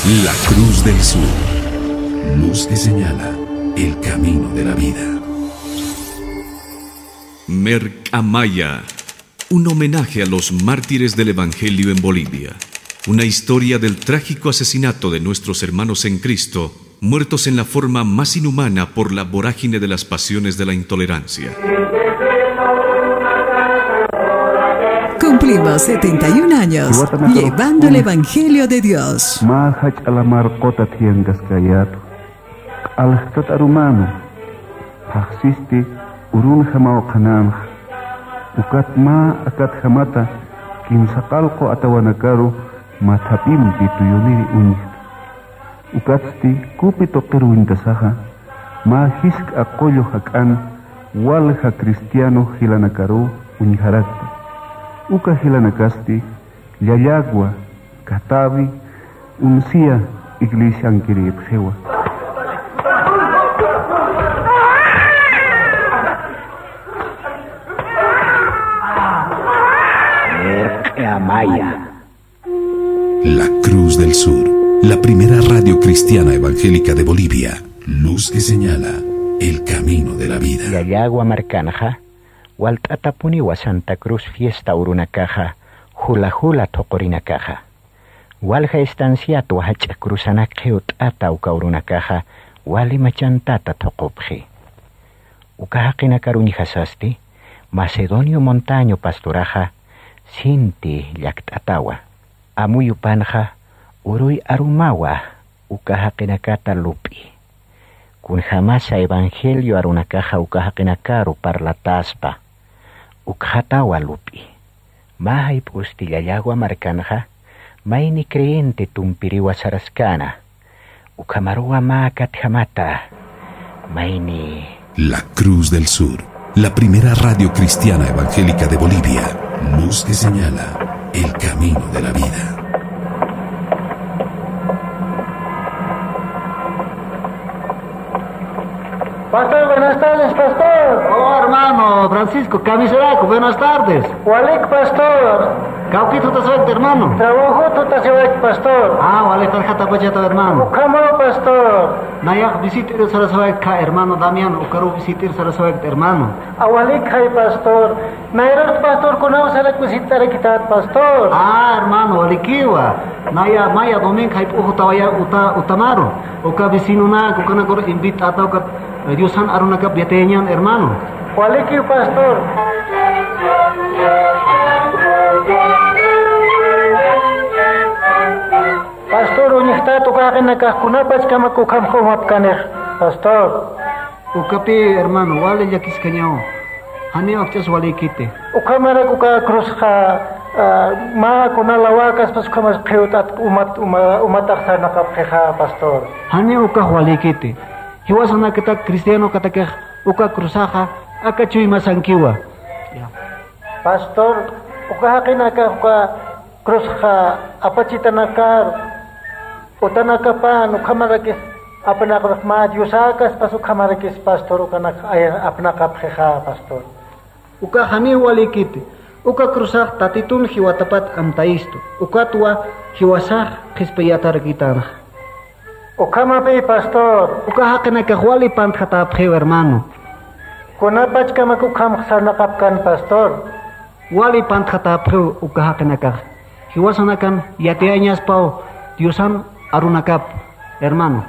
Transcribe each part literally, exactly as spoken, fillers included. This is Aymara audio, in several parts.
La Cruz del Sur. Luz que señala el camino de la vida. Merk'amaya. Un homenaje a los mártires del Evangelio en Bolivia. Una historia del trágico asesinato de nuestros hermanos en Cristo, muertos en la forma más inhumana por la vorágine de las pasiones de la intolerancia. Cumplimos setenta y un años llevando el Evangelio de Dios. Mä jach'a lamar quta thiyankaskayätu. Q'aljtat arumanu, phaxsisti urunjamaw qhananxa. Ukat mä akatjamata kimsa qallqu atawanakaru mathap'impi tuyuniri uñjta. Ukatsti kupi tuqiru uñtasaxa, mä jisk'a qullu jak'an walja cristiano jilanakaruw uñjarakta. Uka jilanakasti Llallagua, Catavi, Uncia iglesiankirïpxiwa. Merk'amaya. La Cruz del Sur, la primera radio cristiana evangélica de Bolivia. Luz que señala el camino de la vida. Llallagua markanxa, walt'atapuniwa Santa Cruz fiesta urunakaxa, jula jula thuqurinakaxa. Walja estanciatwa jach'a cruzanak qhiwt'ata uka urunakaxa, wali machantata thuqupxi. Uka jaqinakar uñjasasti, Macedonio Montaño pastoraxa, sinti llakt'atawa. Amuyupanxa, uruy arumawa uka jaqinakata lup'i. Kunjamasa evangelio arunakaxa uka jaqinakaru parlataspa, ukxatawa lup'i. Mä jayp'usti Llallagua markanxa, mayni creyente tumpiriwa saraskäna. Ukhamaruwa mä katjamata, mayni. La Cruz del Sur, la primera radio cristiana evangélica de Bolivia. Luz que señala el camino de la vida. Pastor, buenas tardes, pastor. Oh, hermano Francisco, kamisaraku, buenas tardes. Walik, pastor. Kawkit jutasawaykt, hermano? Trabajo jutasawaykt, pastor. Ah, walik, tarjata pachata, hermano. Ukhamaw, pastor. Nayax visit'ir sarasawaykt, hermano Damián, ukaru visit'ir sarasawaykt, hermano. Awalik, hay, pastor. Nayrux, pastor, kunaw sarak visit'arakitat, pastor. Ah, hermano, walikiwa. Naya, maya domingo, hay, p'uxutawaya uta, utamaru. Uka vecinonak, ukanakur invit'ata, uka, eh, Diosan arunakap yatiyañan, hermano. Walikiw, pastor. Pastor, uñjtat uka jaqinakax kunapachkamak ukhamxa umapkanix, pastor. Ukapi, hermano, wali llakiskañaw. Janiw akch'as walikiti. Ukhamarak uka cruzxa, ah, mä kuna lawäkaspas ukhamas qhiwt'at umat, uma-, umatax sarnaqapxixa, pastor. Janiw ukax walikiti. Jiwasanakatak cristianokatakix uka cruzaxa aka chuymasankiwa. Pastor, uka jaqinakax uka cruzxa apachitanakar, utanakapan ukhamarakis apnaqapxi, mä Diosäkaspas ukhamarakis, pastor, ukanak aya apnaqapxixa, pastor. Ukax janiw walikiti. Uka cruzax Tatitun jiwatapat amtayistu. Ukatwa jiwasax qhispiyatarakitanxa. Ukhamapi, pastor. Uka jaqinakax wali pantjatäpxiw, hermano. Kunapachkamak ukhamx sarnaqapkan, pastor. Wali pantjatäpxiw uka jaqinakax. Jiwasanakan yatiyañaspaw Diosan arunakap, hermano.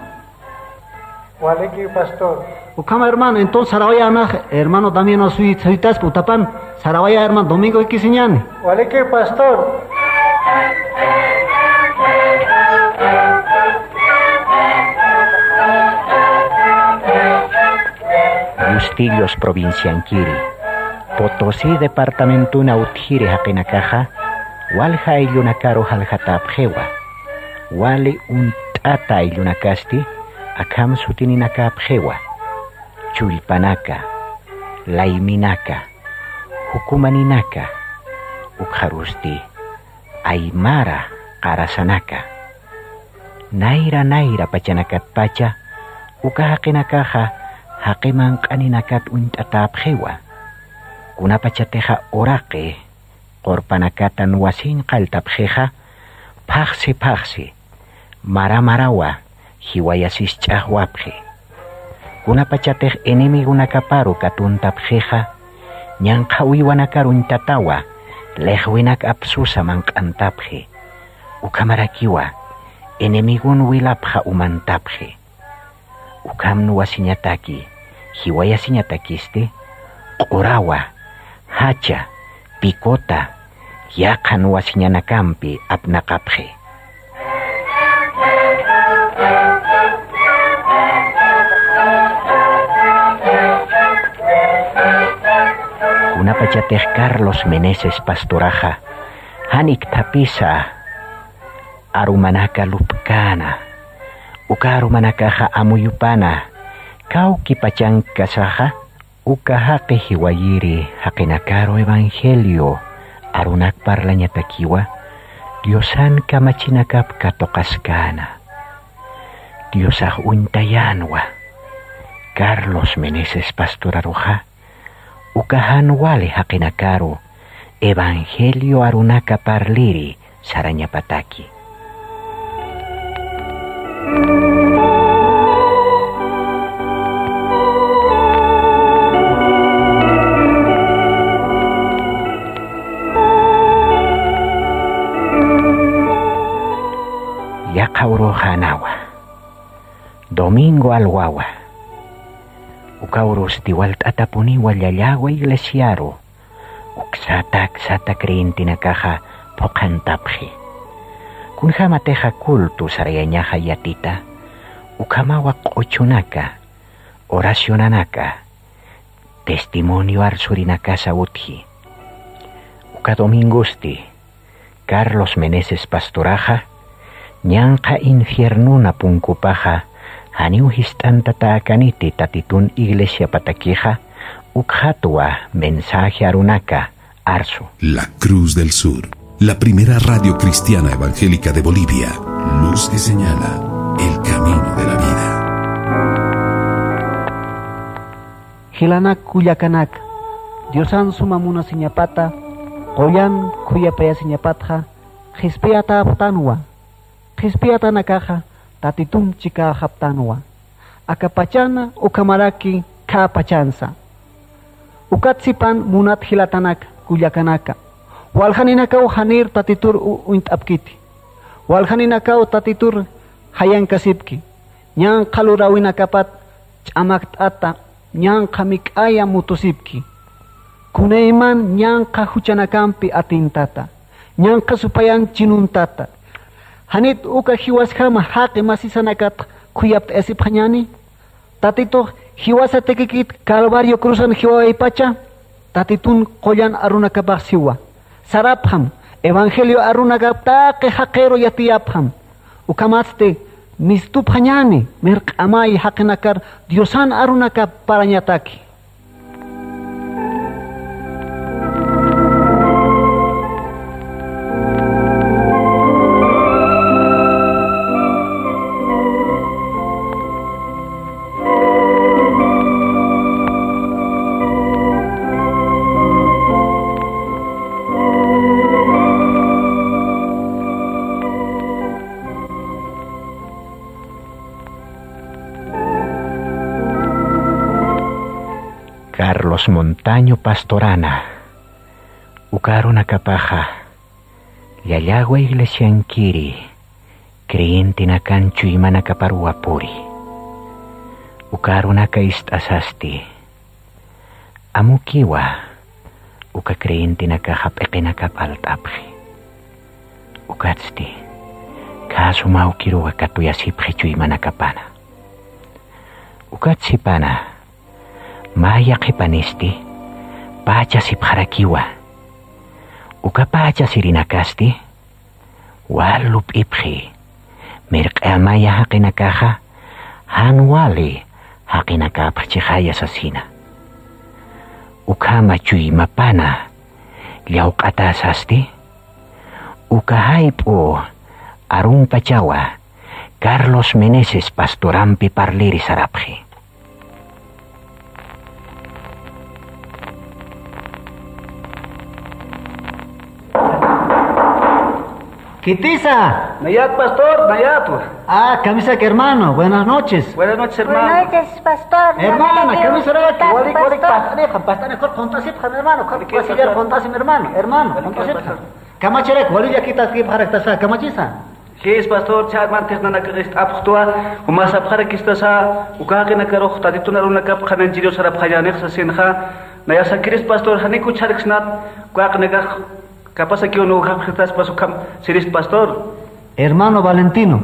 Walikiw, pastor. Ukhama, hermano, entonces sarawayänax, hermano Damián, suy-, suytaspa utapan, sarawayä, hermano, domingo ikisiñäni. Walikiw, pastor. Bustillos provinciankiri, Potosí departamentuna utjiri jaqinakaxa, walja ayllunakaru jaljatäpxiwa. Wali uñt'ata ayllunakasti akham sutininakäpxiwa. Chullpanaka, layminaka, jukumaninaka, ukxarusti aymara qarasanaka. Nayra nayra pachanakatpacha uka jaqinakaxa jaqi manq'aninakat uñt'atäpxiwa. Kunapachatixa uraqi qurpanakatan wasiñ qalltapxixa, phaxsi phaxsi Mara marawa jiwayasisch'axwapxi. Kunapachatix enemigonakaparu katuntapxixa, ñanqha uywanakar uñtatawa lixwinak apsusa manq'antapxi. Ukhamarakiwa enemigon wilapxa umantapxi. Ukham nuwasiñataki jiwayasiñatakisti, q'urawa, jacha, pikota, yaqha nuwasiñanakampi apnaqapxi. Kunapachatix Carlos Meneses Pastoraxa jan ikthapisa arumanaka lupkana, uka arumanakaxa amuyupana kawki pachankasaxa, uka jaqi jiwayiri jaqinakaru evangelio arunak parlañatakiwa, Diosan kamachinakap katuqaskana. Diosax uñtayänwa. Carlos Meneses Pastoraruxa uka jan wali jaqinakaru evangelio arunaka parliri sarañapataki. Yaqha uruxa anawa, domingo alwawa. Uka urusti walt'atapuniwa Llallawa iglesiaru uksata aksata creyentenakaxa phuqhantapxi. Kunjämatixa culto sarayañaxa yatita, ukhamawa q'uchunaka, oracionanaka, testimonio arsurinakasa utji. Uka domingosti Carlos Meneses Pastoraxa ñanqha infiernuna punkupaxa janiw jist'antatäkaniti Tatitun iglesiapatakixa, ukxatwa mensaje arunaka arsu. La Cruz del Sur, la primera radio cristiana evangélica de Bolivia. Luz que señala el camino de la vida. Jilanak kullakanak, Diosan suma munasiñapata, qullan khuyapayasiñapatxa, qhispiyatapxtanwa. Qhispiyatanakaxa Tatitun chikäxaptanwa. Aka pachana ukhamaraki khä pachansa. Ukat sipan munat jilatanak kullakanaka, waljaninakaw janir Tatitur u-, uñt'apkiti. Waljaninakaw Tatitur jayankasipki. Ñanqha luräwinakapat ch'amakt'ata, ñanqha mik'aya mutusipki. Kunayman ñanqha juchanakampi atintata, ñanqha supayan chinuntata. Janit uka jiwasjama jaqi masisanakat khuyapt'ayasipxañäni. Tatitux jiwasatakikit Calvario cruzan jiwawaypacha, Tatitun qullan arunakapax siwa. Sarapxam, evangelio arunakap taqi jaqiru yatiyapxam. Ukhamasti mistupxañäni, mirq'amay jaqinakar Diosan arunakap parañataki. Carlos Montaño Pastorana, uka arunakapaxa, Llallawa iglesiankiri creyentenakan chuymanakaparuwa puri. Uka arunaka ist'asasti, amukiwa uka creyentenakaxa p'iqinakap alt'apxi. Ukatsti, khä suma awkiruwa katuyasipxi chuymanakapana. Ukat sipana, mä yaqhipanisti, pachasipxarakiwa. Uka pachasirinakasti, wal lup'ipxi, mirq'amaya jaqinakaxa, jan wali jaqinakapxchixaya sasina. Ukhama chuymapana llawq'atäsasti, uka jayp'u arumpachawa Carlos Meneses Pastorampi parliri sarapxi. Khitisa. Nayat, pastor, nayat. Ah, kamisaki, hermano. Buenas noches. Buenas noches, hermano. Buenas noches, pastor. Hermana, kamisaraki. Walik, walik, pastor. Past'anix, past'anix, quntasipxam, hermano. Walik, pastor. Quntasipxam, hermano. Hermano, walik, quntasipxam, pastor. Kamachiraki, wali llakitaskipxarakta, kamachisa. Jis, pastor, ch'amanti nanakax ist'apxtwa, jumasapxarakistasa, uka jaqinakarux Tatitun arunakap qhanañchiriw sarapxañänix sasinxa, nayasakiris, pastor, janiw kuchjarksnat, uka jaqinakax kapasakiw ukham jiktaspas ukham sirist, pastor. Hermano Valentino,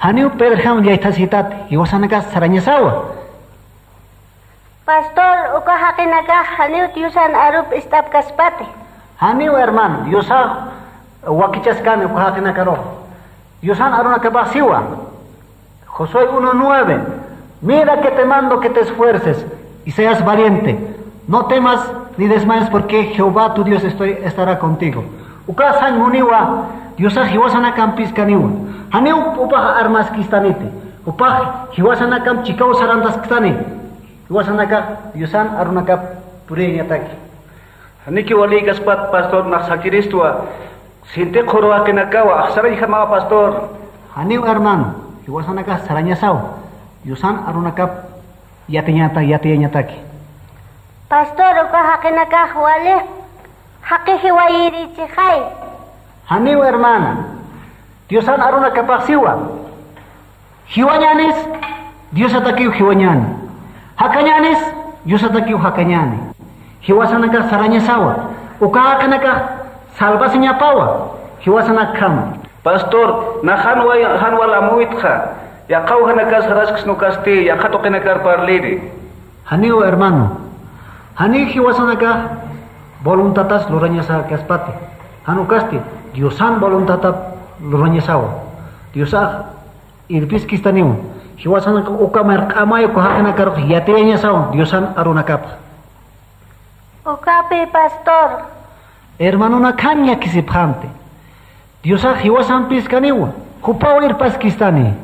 janiw Pedrojam llakitasitat, jiwasanakax sarañasawa. Pastor, uka jaqinakax janiw Diosan arup ist'apkaspati. Janiw, hermano, Diosax wakichaskani uka jaqinakarux. Diosan arunakapax siwa. Josué uno nueve. Mira que te mando que te esfuerces y seas valiente. No temas ni desmayes, porque Jehová tu Dios estoy, estará contigo. Uka sañ muniwa, Diosax jiwasanakampis kaniwa. Janiw jupax armaskistaniti. Jupax jiwasanakamp chikaw sarantaskistani. Jiwasanakax Diosan arunakap puriyañataki. Janiki walïkaspat, pastor, nax sakiristwa. Sinti qhuru jaqinakawa, axsarañjamawa, pastor. Janiw, hermano, jiwasanakax sarañasawa. Diosan arunakap yatiñata, yatiyañataki. Pastor, uka jaqinakax wali jaqi jiwayirïchixay. Janiw, hermana. Diosan arunakapax siwa. Jiwañänis, Diosatakiw jiwañäni. Jakañänis, Diosatakiw jakañäni. Jiwasanakax sarañasawa. Uka jaqinakax salvasiñapawa. Jiwasanakjama. Pastor, nax jan wal amuytxa. Yaqha ujanakax sarasksna ukasti, yaqha tuqinakar parliri. Janiw, hermano. Janiw jiwasanakax voluntatas lurañasakaspati. Jan ukasti, Diosan voluntatap lurañasawa. Diosax irpiskistaniwa. Jiwasanakax uka marq'amay uka jaqinakarux yatiyañasawa Diosan arunakapxa. Ukapi, pastor. Hermanonakjam llakisipxamti. Diosax jiwasampis kaniwa, jupaw irpaskistani.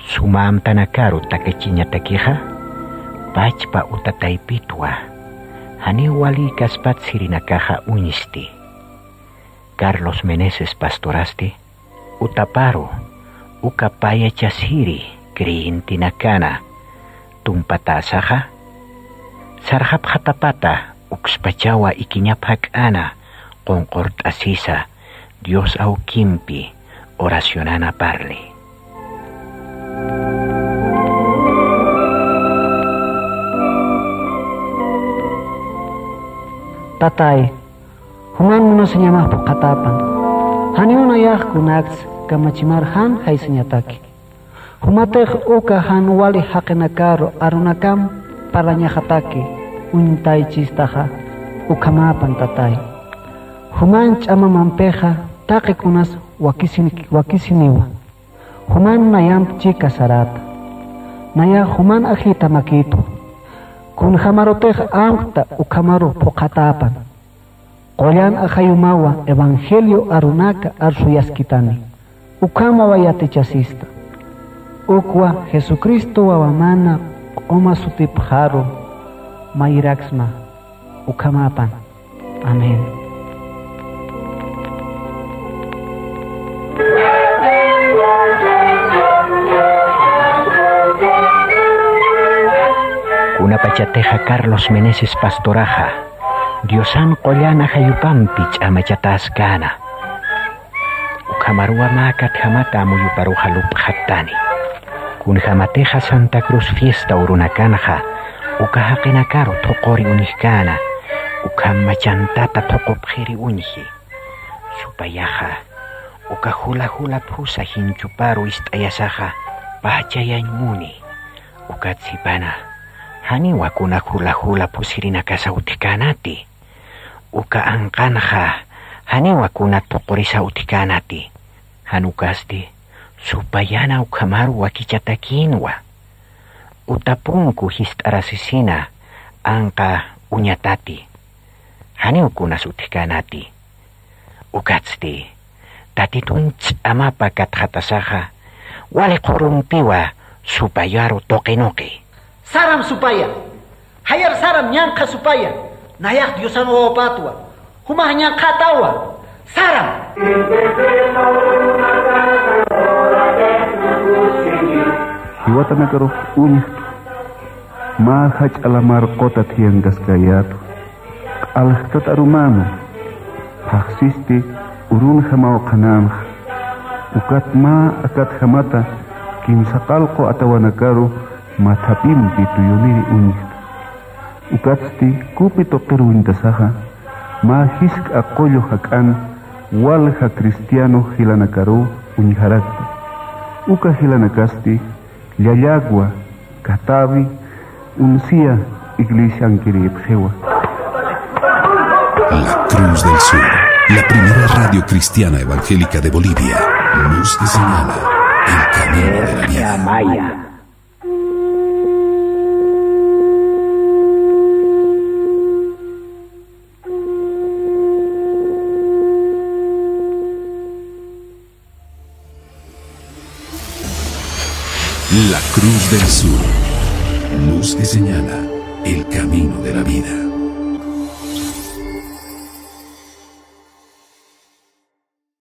Suma amtanakaru takachiñatakixa, pachpa uta taypitwa, janiw walïkaspat sirinakaxa uñsti. Carlos Meneses pastorasti, utaparu, uka payachasiri creyentenakana tumpatäsaxa, sarxapxatapata ukspachawa ikiñap jak'ana qunqurt'asisa Dios awkimpi oracionana parli. Tatay, juman munasiñamax phuqhatäpan. Janiw nayax kunaks kamachimar jan jaysañataki. Jumatix uka jan wali jaqinakaru arunakamp parlañaxataki uñtaychistaxa, ukhamäpan, Tatay. Juman ch'amamampixa taqi kunas wakisin-, wakisiniwa. Juman nayamp chika saräta. Nayax juman ajïtamakïtwa. Kunjamarutix amkta ukhamaru phuqhatäpan. Qullan ajayumawa evangelio arunaka arsuyaskitani. Ukhamawa yatichasista. Ukwa Jesucristo wawamana q'uma sutipxaru mayiraksma. Ukhamäpan. Amén. Kunapachatixa Carlos Meneses pastoraxa, Diosan qullan ajayupampi ch'amachatäskana. Ukhamaruwa mä katjamata amuyuparuxa lup'xattani. Kunjamatixa Santa Cruz fiesta urunakanxa, uka jaqinakaru thuquri uñjkana, ukham machantata thuqupxiri uñji. Supayaxa, uka jula jula phusa jinchuparu ist'ayasaxa, p'achayañ muni. Ukat sipana, janiwa kuna jula jula phusirinakasa utjkänati. Uka anqanxa, janiwa kuna thuqurisa utjkänati. Jan ukasti, supayana ukhamaru wakichatakïnwa. Uta punku jist'arasisina anqa uñatati. Janiw kunas utjkänati. Ukatsti, Tatitun ch'amapa katxatasaxa, Wali qhurumpiwa supayaru tuqinuqi. Saram supaya. Jayar saram ñanqha supaya. Nayax Diosan wawapatwa. Jumax ñanqhatawa. Saram. Jiwatanakarux uñjtwa. Mä jach'a lamar quta thiyankaskayätwa. Q'aljtat arumänu, phaxsisti urunjamaw qhanänxa. Ukat mä akatjamata kimsa qallqu atawanakaru mathapimpi tuyuniri uñjta. Ukatsti kupi tuqiruw uñtasaxa, mä jisk'a qullu jak'an walja cristiano jilanakaruw uñjarakta. Uka jilanakasti Llallagua, Catavi, unsía iglesiankirïpxiwa. La Cruz del Sur, la primera radio cristiana evangélica de Bolivia. Luz que señala el camino de la vida. La Cruz del Sur, luz que señala el camino de la vida.